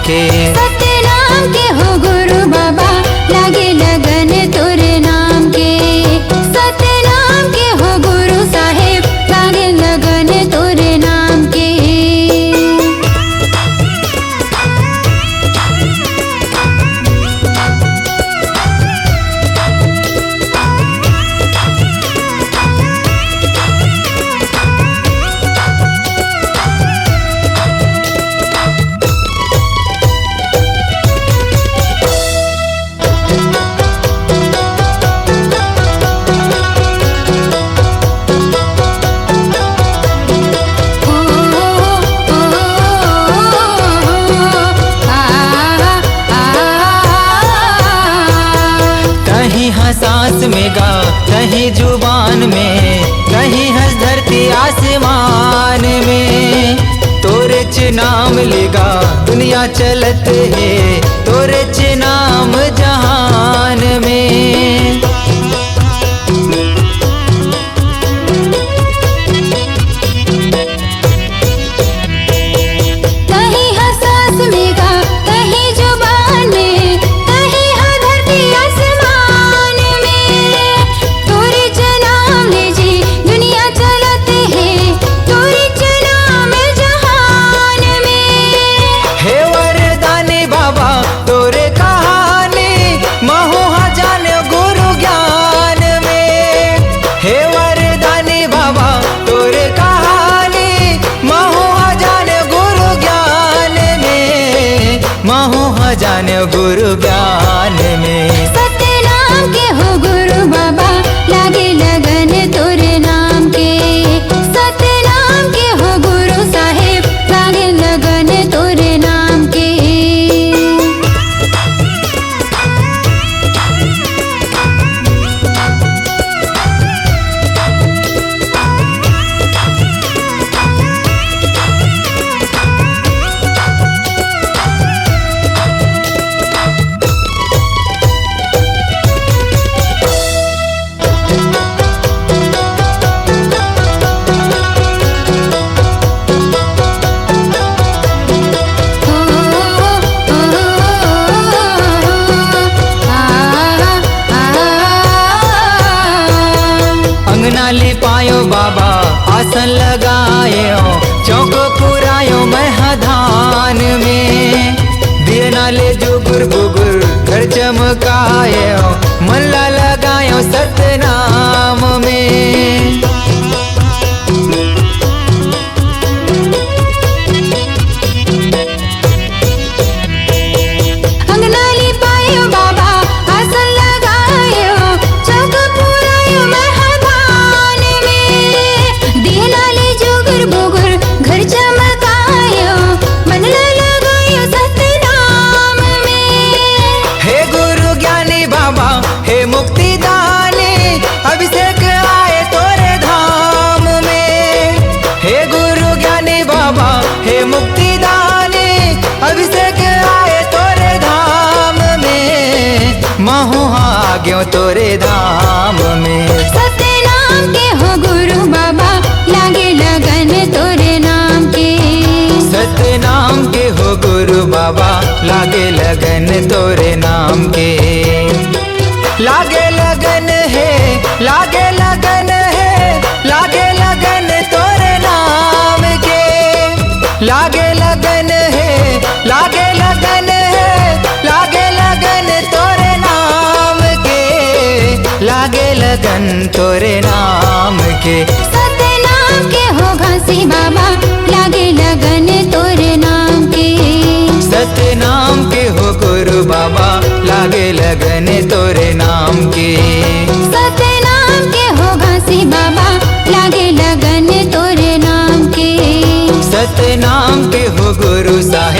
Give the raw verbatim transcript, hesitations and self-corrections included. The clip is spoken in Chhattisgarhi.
के। सतनाम के हो गुरु बाबा, लागे लगन तोरे नाम के। सतनाम के हो गुरु साहेब, लागे लगन तोरे नाम के। तहीं ह सांस में गा, तहीं जुबान में, तहीं हस धरती आसमान में। तोरेच नाम ले गा दुनिया चलत हे, तोरेच नाम जहान में। तहीं ह सांस में गा, तहीं जुबान में, तहीं ह धरती आसमान में। तोरेच नाम ले जी दुनिया चलत हे, तोरेच नाम जहान में। हे वरदानी बाबा तोरे कहानी, महू ह जाने गुरु ज्ञान में। हे वरदानी बाबा तोरे कहानी, महू ह जाने गुरु ज्ञान में, महू ह जाने गुरु ज्ञान में। सतनाम के हो गुरु बाबा, लागे लगन तोरे नाम के। सतनाम के हो गुरु साहेब, लागे लगन तोरे नाम के। अंगना लिपायो बाबा, आसन लगायो, चौक पुरायो मैं ह धान में। दियना ले जुगुर बुगुर घर चमकायो, मन ला लगायो सतनाम में। अंगना लिपायो बाबा, आसन लगायो, चौक पुरायो मैं ह धान में। दियना ले जुगुर बुगुर घर चमकायो, मन ला लगायो सतनाम में। हे गुरु ज्ञानी बाबा, हे मुक्तिदानी, अभिषेक आए तोरे धाम में। हे गुरु ज्ञानी बाबा, हे मुक्तिदानी, अभिषेक आए तोरे धाम में, महू ह आग्यो तोरे धाम में। सतनाम के हो गुरु बाबा, लागे लगन तोरे नाम के। सतनाम के हो गुरु बाबा, लागे लगन तोरे नाम के। लागे लगन हे, लागे लगन हे, लागे लगन तोरे नाम के। लागे लगन हे, लागे लगन हे, लागे लगन तोरे नाम के। लागे लगन तोरे नाम के। सतनाम के हो घासी बाबा, लागे लगन तोरे नाम के। सतनाम के हो गुरु बाबा, लागे लगन तोरे नाम के। सतनाम के हो घासी बाबा, लागे लगन तोरे नाम के। सतनाम के हो गुरु साहेब,